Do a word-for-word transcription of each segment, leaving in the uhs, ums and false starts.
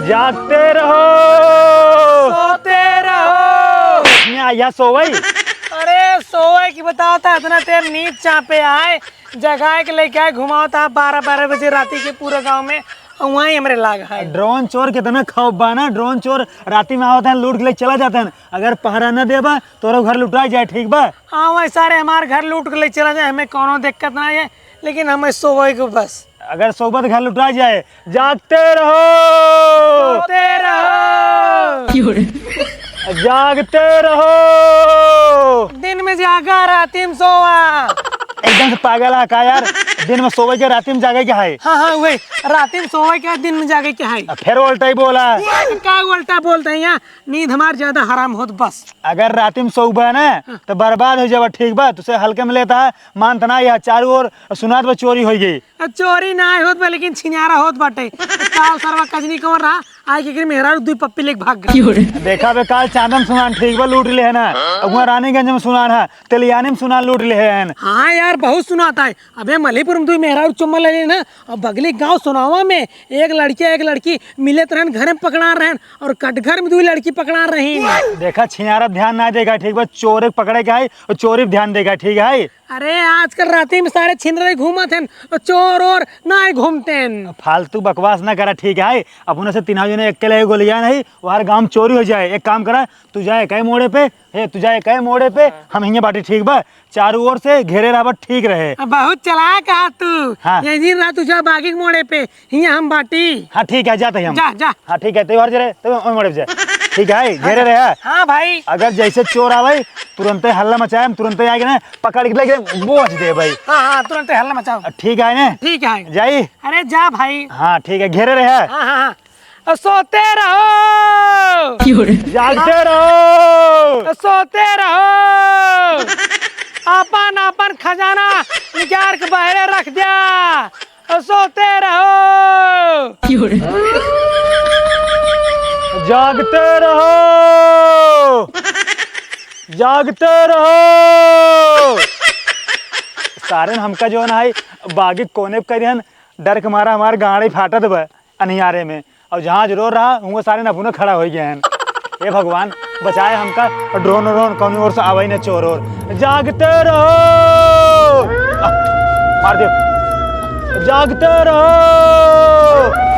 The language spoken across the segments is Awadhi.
जागते रहो। सोते रहो। यहाँ, यहाँ सोवई। अरे सोवई की बताओ था, इतना तेर नींद चापे आए, जगाए के लेके आए, घुमाओ था बारह बारह बजे राती के पूरे गांव में, और वहीं हमरे लाग है। ड्रोन चोर कितना खौफ बा ना, ड्रोन चोर राती में आवत हैं, लूट के ले चला जाते हैं। अगर पहरा न देबा, तोरो घर लुटाई जाए, ठीक बा? हाँ, वही सारे हमार घर लूट के ले चला जाए, हमें कौनो दिक्कत ना है, लेकिन हमें सोवे के बस। अगर सोबत घर लुटाई जाए, जागते रहो। सोते रहो। जागते रहो। दिन में जागा, राती में सोवा। एकदम से पागल है का यार? दिन में सोवे के, राती में जागे के है? हाँ, हाँ, वही, राती में सोवे के, दिन में जागे के है। अब फिर उल्टा ही बोला। का उल्टा बोलते हैं यहाँ? नींद हमार ज्यादा हराम होत बस। अगर राती में सोबा ना, हाँ। तो बर्बाद हो जाबा, ठीक बा? तुसे हल्के में लेता है, मानत ना, यह चारों ओर सुनात बा चोरी होई गई। आ, चोरी ना होत बा, लेकिन छिनारा होत बाटे। काल सरवा कजनी कौन रहा, आए के मेहरारू दुई पप्पी लेके भाग गया। देखा बे, काल चांदन सुनान ठीक बा, लूट ले है ना। अब वहाँ रानीगंज में सुनान है, तेलियानी में सुनान लूट ले है। हाँ यार, बहुत सुनाता है। अबे मलीपुर में दुई मेहरारू चुम्मा ले लेना, अब बगली गांव सुनावा में एक लड़किया एक लड़की मिलत रहन, घर में पकड़ा रहन और कटघर में दुई लड़की पकड़ा रही। देखा छिनारा ध्यान ना देगा, ठीक बा? चोर के पकड़े के है और चोरी पे ध्यान देगा, ठीक है? अरे आजकल राती में सारे छिनरे घूमत हैं और चोर और ना घूमते हैं। फालतू बकवास ना करा, ठीक है? अपने से तीनों जने अकेले गोलियां नहीं, वहर गांव में चोरी हो जाए। एक काम करा, तू जाए कई मोड़े पे, हे, तू जाए कई मोड़े पे, हम हियां बाटी, ठीक बा? चारों ओर से घेरे रहबा, ठीक रहे। अब बहुत चालाक है तू। हाँ। यही दिन रात तू जा बागी के मोड़े पे, हियां हम बाटी। हाँ, ठीक है, जाते ही हम। जा, जा। हाँ, ठीक है, तू हर जरे, तू ओए मोड़े पे जा। ठीक है, घेरे रहे। हाँ भाई। अगर जैसे चोर आवे, तुरंते हल्ला मचाए, हम तुरंते आके ना पकड़ के लेके बोझ दे भाई। हाँ, हाँ, तुरंते हल्ला मचाओ। ठीक है ना? ठीक है। जाई? अरे जा भाई। हाँ, ठीक है, घेरे रहे। हाँ, हाँ, हाँ। सोते रहो। जागते रहो। सोते रहो। आपन, आपन खजाना निकाल के बहरे रख दिया। सोते रहो। जागते रहो। जागते रहो। सारेन हमका जौन है, बागी कोने पे करिहन, डर के मारा हमार गाड़ी फाटत बा। अनियारे में। और जहाँ जो रो रहा, हुआँ सारे नपुने खड़ा होइ गए हैं। हे भगवान, बचाए हमका, ड्रोन व्रोन कौनो ओर से आवइ न चोर ओर। जागते रहो। आ, मार दियो। जागते रहो।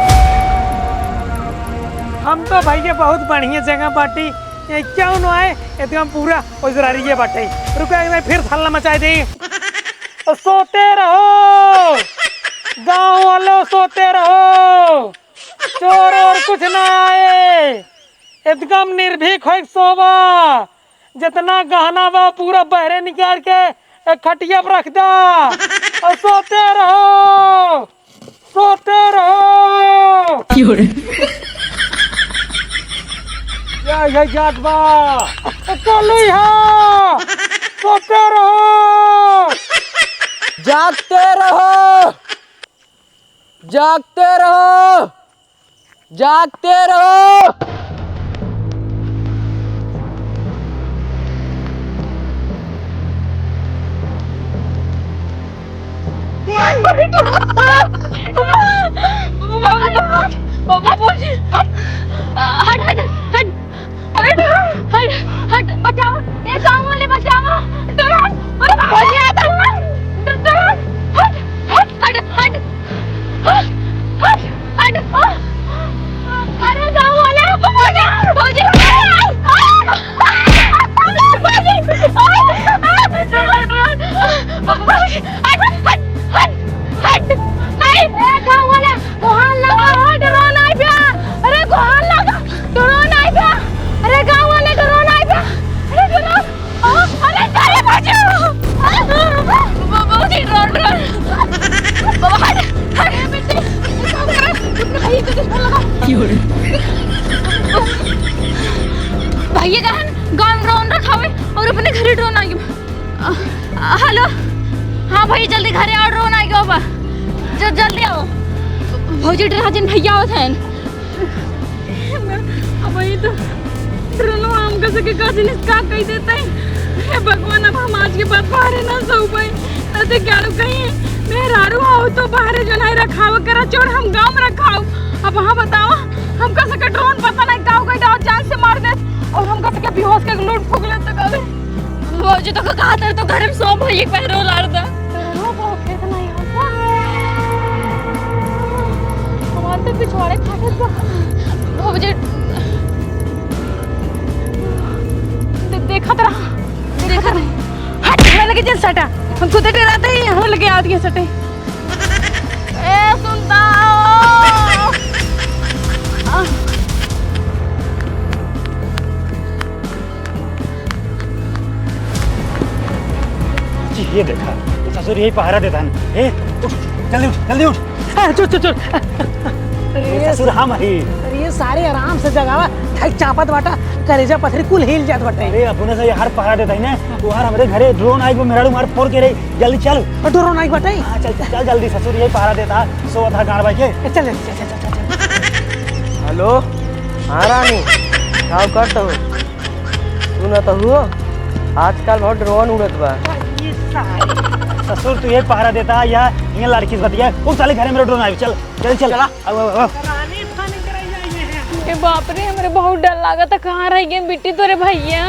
हम तो भैया बहुत बढ़िया जगह बाटी, ये क्यों न आए, इतना पूरा उजरारिये बाटे। रुको, एक बार फिर हल्ला मचाए दे। सोते रहो, गाँव वालों सोते रहो। चोर और कुछ ना आए, एकदम निर्भीक होइके सोवा। जितना गहना बा पूरा बहरे निकाल के एक खटिया पर रख दा और सोते रहो, सोते रहो। क्यों रे? या, या जात बा। चलो यहाँ, सोते रहो। जागते रहो। जागते रहो, जागते रहो। हट, हट, हट। हट, हट, हट, बचाओ, ए गाँव वाले बचाओ, डरोन, अरे बाबा, ये आता है, डरोन, हट, हट, हट, हट, हट, हट, अरे गाँव वाले, भौजी, भौजी, भौजी, हट, हट, हट, हट, नहीं, ए गाँव वाले, गोहान लगा, डरोन आई बा। अरे गोहान लगा, डरोन आई बा। अरे गाँव वाले, डरोन आई बा। अरे डरोन, आ, अरे, अरे बचाओ। बा-, बाबूजी, ड्रोन, ड्रोन। बाबा, हट, हट। ए बेटी, अपने भाई को फोन लगा। भैया कहाँ? गाँव में ड्रोन रखा हुआ है और अपने घर ही ड्रोन आ गया। अ, हेलो। हाँ भाई, जल्दी घरे आओ, ड्रोन आ गया बा। ज-, जल्दी आओ। भौजी, डरा जिन, भैया आवत हैं। अब ये तो ड्रोन हमका सके का जिनिस का कह देता है। हे भगवान, अब हम आज के बाद बाहर ना सो पाए। ते गाड़ू कहीं मेहरारू हो तो बाहरे जो नहीं रखाव करा चोर हम गाँव में रखाव। अब हाँ बतावा, हमका सके ड्रोन पता नहीं का हो गई, जान से मार दे। और हमका सके बेहोश के लूट फूक ले तक अबे। भौजी तो का कहा तर तो घर में सो भई एक पैर लाड़ दा। ड्रोन बहुत खेत नहीं होता। हमारे तो पिछवाड़े खाते तो भौजी दे-, देखत रहा, देखत रहा। हट, हमरा लगे जन सटा। हम खुदे डराते ही हमरा लगे आ दिए सटे। ए, सुनता हो। जी, ये देखा, ये ससुर यही पहरा देता है। ए, उठ, जल्दी उठ, जल्दी उठ। ए, चुप, चुप, चुप। अरे ये ससुर हम ही। अरे ये सारे आराम से जगावा, खाई चापत बाटा, करेजा पथरी कुल हिल जात बाटे। अरे अपने से यार पहरा देता है ना, तोहार हमरे घरे ड्रोन आई, वो मेहरारू मार फोड़ के रही। जल्दी चल। ड्रोन आई बाटे। हाँ, चल, चल, चल जल्दी, ससुर यही पहरा देता, सोवत हा गाड़ भाई के। चल, चल, चल, चल, चल, चल। हेलो, हाँ रानी, का करत हो? सुनत हो, आजकल बहुत ड्रोन उड़त बा। ससुर तू यही पहरा देता, या ये लड़की से बतिया, वो साले घरे मेरे ड्रोन आई, चल, चल, चल। चला। आओ, आओ, आओ। ए बाप रे, हमरे बहुत डर लागत है। कहाँ रह गए बिट्टी तोरे भैया?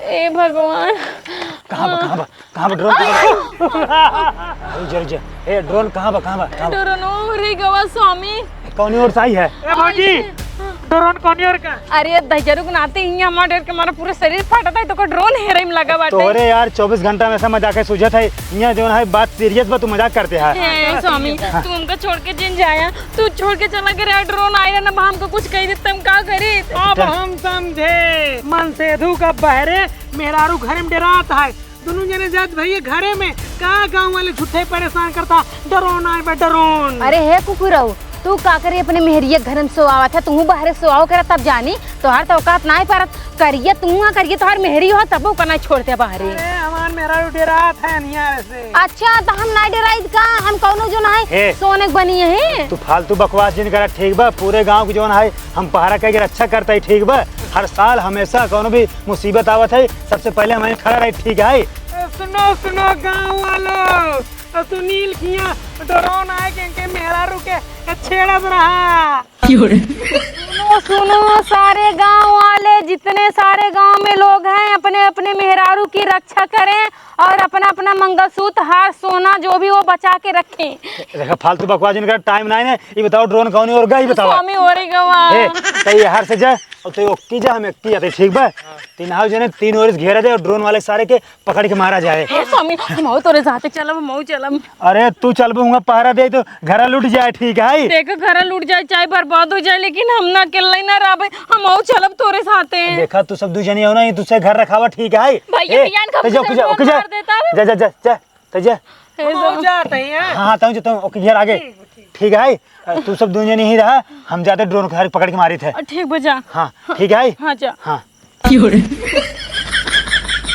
ए भगवान। कहाँ बा, कहाँ बा, कहाँ बा ड्रोन, कहाँ बा? अरे, जर, जर। ए, ड्रोन कहाँ बा, कहाँ बा, कहाँ बा? ड्रोन ओ रे गवा स्वामी। कौनी ओर से आई है? ए भौजी, ड्रोन कौनी ओर का? अरे दहिजरू के नाते हियाँ हमार डर के मारा पूरा शरीर फाटत है, तो का ड्रोन हेरे में लगा बाटे। तोहरे यार चउबीस घंटा में ऐसा मजाक है सूझत है, हियाँ जौन है बात सीरियस बा, तू मजाक करते है। हे स्वामी, तू हमका छोड़ के जिन जाया, तू छोड़ के चला गया, ड्रोन आए ना, हमको कुछ कही दे, तुम का करी? अब हम समझे, मनसेधु का बहरे मेहरारू घर में डेरात है, दुनू जने जात भैया घरे में, का गाँव वाले झूठे परेशान करता, ड्रोन आए बा, ड्रोन। अरे हे कुकुरऊ, तू का करे अपने मेहरिया के घर में सोआवत है, तू बाहरे सोआव करा तब जानी, तोहार तो औकात नाय परत, करिया तू हाँ करिया, तोहार मेहरी हो तबो का नाय छोड़ते बाहरे। अरे हमार मेहरारू डेरात है अनियारे से। अच्छा तो हम नाय डेराइत का, हम कौनो जो ना है ए, सोने के बनी है। तू फालतू बकवास जिन करा, ठीक बा? पूरे गाँव के जौन है हम पहरा करके रक्षा करता ही, ठीक बा? हर साल हमेशा कौनो भी मुसीबत आवत है, सबसे पहले हम वहीं खड़ा रही, ठीक है? ए, सुनो, सुनो गाँव वालों, ए, सुनील किया ड्रोन आए के इनके मेहरारू के छेड़त रहा। सुनो, सुनो, सारे गाँव वाले, जितने सारे गाँव में लोग हैं, अपने अपने मेहरारू की रक्षा करें और अपना अपना मंगलसूत्र, हार, सोना जो भी वो बचा के रखें। देखा, फालतू बकवास जिन करा, टाइम नाय ने। ये बताओ, ड्रोन कौन ओर गई, बताओ। स्वामी ओरे गवा। ए, तई ये हार से जा, और तई ओक्की जा, हम एक्की जाते, ठीक बा? तीन हाउ जने, तीन ओर से घेरा दे और ड्रोन वाले सारे के पकड़ के मारा जाए। ए स्वामी, हमहू तोरे साथे चलब, हमहू चलब। अरे तू चलबू, हुआ पहरा दे तो घरा लूट जाए, ठीक है? देखो, घरा लूट जाए, चाहे बर्बाद हो जाए, लेकिन हम ना अकेले ना रहबे, हमहू चलब तोरे साथे। देखा, तू सब दू जनी हो ना, ये तुझसे घर रखावा, ठीक है? भैया, ए, भैया, इनका तो जा, मुझे जा, ओके, जा। मार देता है। जा, जा, जा, जा। तो जा। ए, हम तो जाते हैं। हाँ, हाँ, तू जा, तू, ओके, घेर आगे। ठीक है, ठीक। ठीक है, अ, तू सब दोनों जने ही रहा, हम जाते ड्रोन को पकड़ के मारी थे। अ, ठीक बा, जा। हाँ, हाँ। ठीक है? हाँ, जा। हाँ।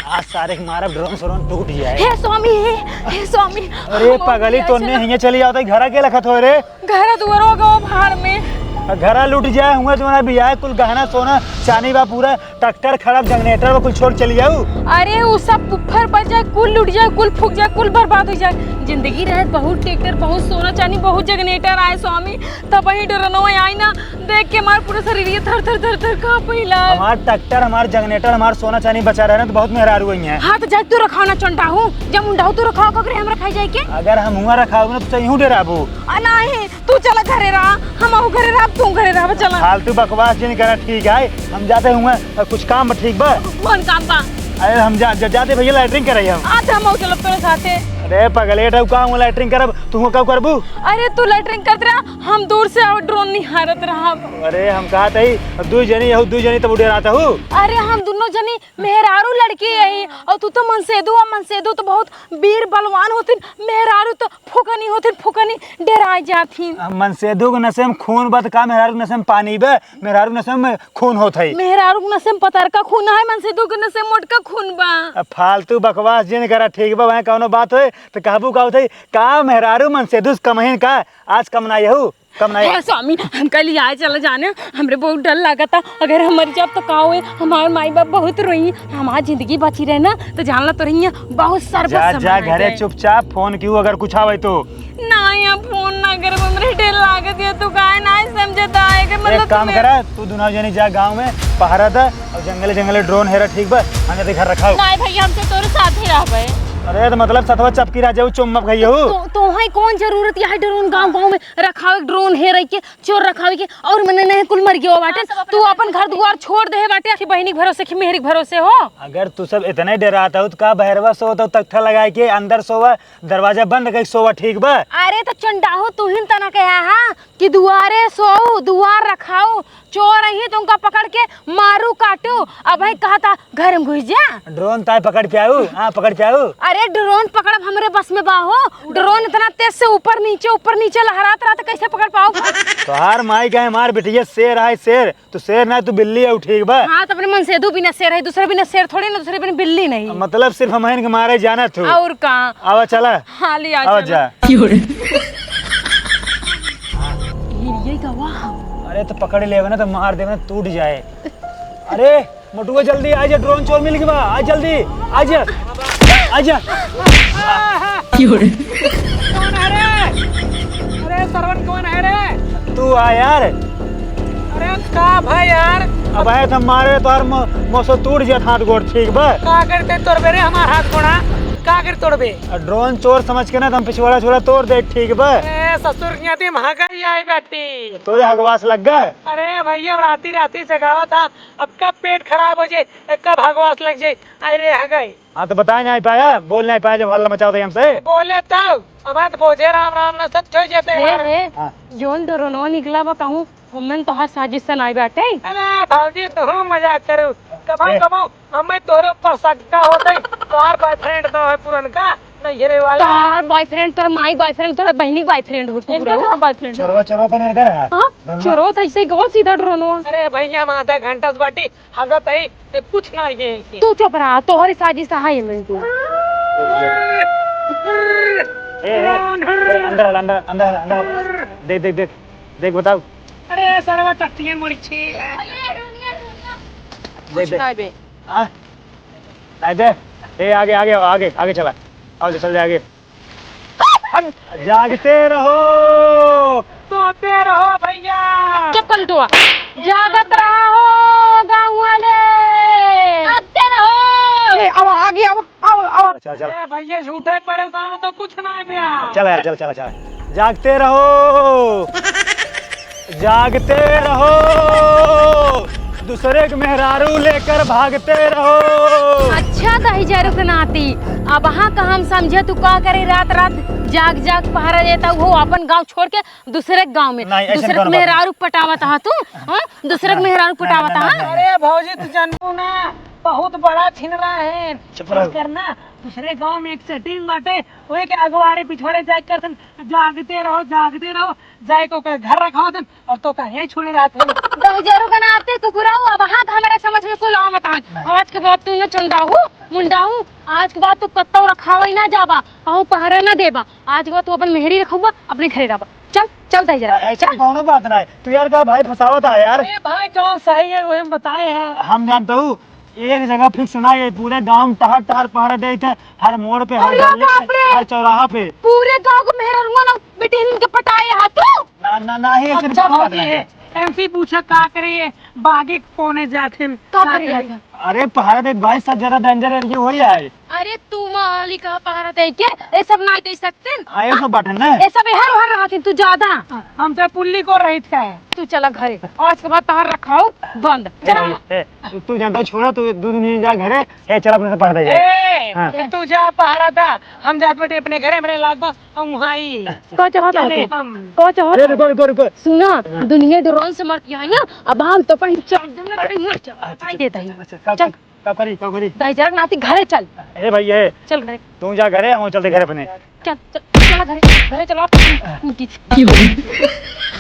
आज सारे के मारब, ड्रोन स्रोन टूट जाए। हे स्वामी, हे, हे स्वामी, अरे हम पगली, तो ने हिंगे चली आवत है, घरा के लखत हो रे? घरा दुआरो गो भाड़ में। अ, घरा लूट जाए, हुआ जो ना भी आए, कुल गहना सोना चांदी बा पूरा। ट्रैक्टर खराब, जनरेटर में कुल छोड़ चली जाऊ। अरे, उ सब पुफर बज जाए, कुल लूट जाए, कुल फूक जाए, कुल बर्बाद हो जाए। जिंदगी रहे बहुत ट्रैक्टर, बहुत सोना चांदी, बहुत जनरेटर आए स्वामी, तब वही ड्रोनवा आई ना, देख के हमार पूरा शरीर ये थर थर थर थर कांपे लाग। हमार ट्रैक्टर, हमार जनरेटर, हमार सोना चांदी बचा रहे ना, तो बहुत मेहरारू हुई हैं। हाँ, तो जा तू रखाओ ना चंडाहू, जब मुंडाहू तू रखाओ, ककरे हम रखाई जाए के? अगर हम हुआ रखाओ ना, तो यूं डेराबू। आ, नहीं, तू चला घरे रहा, हम आऊ घरे रहा, तू घरे रहा, चला। फालतू बकवास जिन करा, ठीक है, हम जाते हुआ, कुछ काम बा, ठीक बा? कौन काम बा? अरे हम जा, जा, जाते भैया, लैट्रिन करे हम। आज हम आऊ चलब तोरे साथे। अरे पगले, एटा का हुआ लैट्रिन करब, तू हुआ का करबू? अरे तू लैट्रिन करत रहा, हम दूर से आऊ ड्रोन निहारत रहा। अरे हम कहत ही, दू जनी यहू, दू जनी तब उड़े रहता हूँ। अरे हम दुनो जनी मेहरारू लड़की यही, और तू तो मनसेदू, और मनसेदू तो बहुत वीर बलवान होतिन, मेहरारू तो फुकनी होतिन, फुकनी डेराय जाथिन। अब मनसेदू के नसे में खून बा त का मेहरारू के नसे में पानी बा? मेहरारू के नसे में खून होत है। मेहरारू के नसे में पतरका खून है, मनसेदू के नसे में मोटका खून बा। अब फालतू बकवास जिन करा, ठीक बा? वहाँ कौनो बात होए तो कहबू का होत है, का मेहरारू मनसेधू से कम हइन का? आज कम नाहीं हउ, कम नाहीं। हे स्वामी, हमका लियाए चला जाने, हमरे बहुत डर लागत है। अगर हम मर जाब तो का होए? हमार माई बाप बहुत रोई। हमार जिंदगी बची रहे ना, तो जान ला तोरे हियाँ बहुत शरबत जा, जा घरे चुपचाप फोन किहू अगर कुछ आवइ तो। नाहीं, हम फोन ना करब, हमरे डर लागत है। तू काहे नाहीं समझत है? एकर मतलब एक काम करा, तू दुनो जनी जा गाँव में पहरा द अउर जंगले जंगले ड्रोन हेरा, ठीक बा? हम जाते घर रखाउ। नाहीं भइया, हम तो तोरे साथ ही रहबे। अरे तो मतलब सथवा चपकी रह जाउ, चुम्मा खइहू। तो, तोहइ कौन जरूरत है ड्रोन गाँव गाँव में रखावे, ड्रोन हेरइ के, चोर रखावे के? अउर मने नहीं कुल मर गयो बाटे, तू अपन घर दुआर छोड़ देहे बाटे, कि बहिनी के भरोसे, कि मेहरी के भरोसे हो। अगर तू सब इतने डेरात हो तो का बहरवा सोवत हो तख्ता लगाए के, अंदर सोवा, दरवाजा बंद कइके सोवा, ठीक बा? अरे तो चंडाहो, तू ही न तना कहा हा कि दुआरे सोऊ, दुआर रखाऊ, चोर अही तो उनका पकड़ के मारू काटू। अबहीं कहत हा घर में घुस जा। ड्रोन ताय पकड़ के आऊ, हाँ पकड़ के आऊ। अरे ड्रोन पकड़ब हमरे बस में बा हो? ड्रोन इतना तेज से ऊपर नीचे ऊपर नीचे लहरात रहत, कैसे पकड़ पाऊ? तोहार माई कहे हमार बिटिया शेर है शेर, तू शेर ना, तू बिल्ली हउ, ठीक बा? हाँ, तो अपने मनसेधू बिना शेर है, दूसरे बिना शेर थोड़ी ना, दूसरे बिना बिल्ली नहीं। मतलब सिर्फ हमहिन के मारे जानत हो। अउर का? आवा चला। हाँ, ले आ आवा चला। जा। ये, ये का वाह। अरे तो पकड़ लेवे ना, तो मार देवे ना, टूट जाए। अरे मोटुआ, जल्दी आ जा, ड्रोन चोर मिल गवा, आ जल्दी, आ जा, आ जा। कौन है रे? अरे सरवन कौन है रे? तू आ यार। अरे का भाई यार? अबे तो मारे तोर मो-, मोसो टूट जात हाथ गोड़, ठीक बा? का करते तोड़बे रे हमार हाथ गोड़ा? का कर तोड़बे? आ ड्रोन चोर समझ के ना तुम पिछवाड़ा छोड़ा तोड़ दे, ठीक बा? ए ससुर के आती महका ही आई बाटी। तोरे हगवास लग गए? अरे भइया, राती राती जगावा था, अब कब पेट खराब हो जाए, कब हगवास लग जाए। अरे हगई। हाँ, तो बताए नाहीं पाया, बोल नाहीं पाया, जब हल्ला मचावत है हमसे। बोले तब, अब बात बोझे राम राम ना सच हो जाते हे, हैं। हे, हाँ। जौन ड्रोनवा निकला बा कहूँ, ओमन तोहार साजिश से नाहीं बाटे। अरे भौजी, तू मजाक करू। कमाई ए। कमाऊ, हमें तोरे ऊपर शंका होते, तोहार boyfriend तो है पुरनका, नैहरे वाला। तोहार boyfriend, तोर माई boyfriend, तोर बहिनी boyfriend हो, तू इनका पूरा। कहाँ boyfriend हो? चोरवा, चोरवा बने इधर है। हाँ? ड्रोनवा। चोरवा तो ऐसे ही गवा सीधा ड्रोनवा। अरे भइया, हम आधा घंटा से बाटी, हगत है, ते कुछ ना ये। तू चुप रहा, तोहरी साजिश है ये में तू। ए, ए, ए, अंदर हल, अंदर, अंदर हल, अंदर हल। देख, देख, देख, देख, बताओ। अरे, सरवा टट्टियाँ मुड़ी छी। देख, कुछ देख। ना बे। आ? नहीं दे। ए, आगे, आगे, आगे, आगे चला। आओ, चल जा आगे। जागते रहो। सोते रहो भइया। चुप कर तू। जागत रहो गाँव वाले। जागते रहो। ए, आओ, आगे आओ, आओ, आओ। अच्छा, चल। ए भइया, झूठे परेशान हो तो कुछ ना है भइया। चल यार, चल, चल, चल। जागते रहो। जागते रहो, दूसरे के मेहरारू लेकर भागते रहो। अच्छा दहिजरू के नाती, अबहाँ का हम समझे तू का करे रात रात जाग जाग पहरा देता हो अपन गाँव छोड़ के दूसरे के गाँव में, नहीं, ऐसे दूसरे के कौन बात है? मेहरारू पटावत हा तू, हाँ? दूसरे के मेहरारू पटावत हा? अरे भौजी, तू जानबू ना, बहुत बड़ा छिनरा है। चुप रहो। करना, दूसरे गाँव में एक setting बाटे, वही के अगवाड़े पिछवाड़े जाए कर जागते रहो, जागते रहो, जाए को का घर रखावत हन और तो का यहीं छोड़े रहत हन। दहिजरू के नाते कुकुराऊ, अबहाँ का हमरे समझ में कुल आवत आज। आज के बाद तू न चंडाहू, मुंडाहू, आज के बाद तू कत्तौ रखावइ ना जाबा, कहूँ पहरा ना देबा। आज के बाद तू अपन मेहरी रखउबा, अपने घरे रहबा। चल, चल दहिजरू, ऐसा चल। कौनो बात ना है। तू यार का भाई फंसावत है यार। अरे भाई, जौन सही है, वही हम बताए हैं। हम जानत हूँ, एक जगह fix ना है, पूरे गांव में टहर टहर पहरा देत है, हर मोड़ पे, हर अरे गली पे, बाप रे! हर चौराहा पे। पूरे गांव को मेहररुआ ना बेटिन के पटाए हा तू? ना, ना, ना, ये सिर्फ अच्छा, बात भौजी, नहीं है। एमसी पूछा का करे ये, बागी कोने जात हैं? का करे है? अरे पहरा देत भाई, सब ज्यादा danger area हो जाए। अरे तू मालिक का पहरा दे के, ये सब ना दे सकते हैं। हाँ, ये सब बात है ना। ये सब हर हर रहत हैं, तू ज्यादा। हम तो पुल्ली को रहित का है। तू चला घरे, आज के बाद तहार रखाव बंद। चला। ए, ए, तू, तू जानता, छोड़ा, तू दो दिन जा घरे। ए, चल अपने से पहरा दे। ए, हाँ। तू जा पहरा दा, हम जात बाटे अपने घरे, हमरे लाग बा, हम वहाँ ही। का चाहत चले है तू? हम। का चाहत अरे, है? रुको, रुको, रुको। सुना, हाँ। दुनिया ड्रोन से मरती है ना, अब हम तो पहले चल, चल, चल, चल, चल, चल, चल, देता है। अच्छा, चल। चल। का करी, का करी? दहिजरा के नाती घरे चल। ए भाई, ए। चल घरे। तू जा घरे, हम चलते घरे अपने। चल, चल, चल घरे, घरे चलो।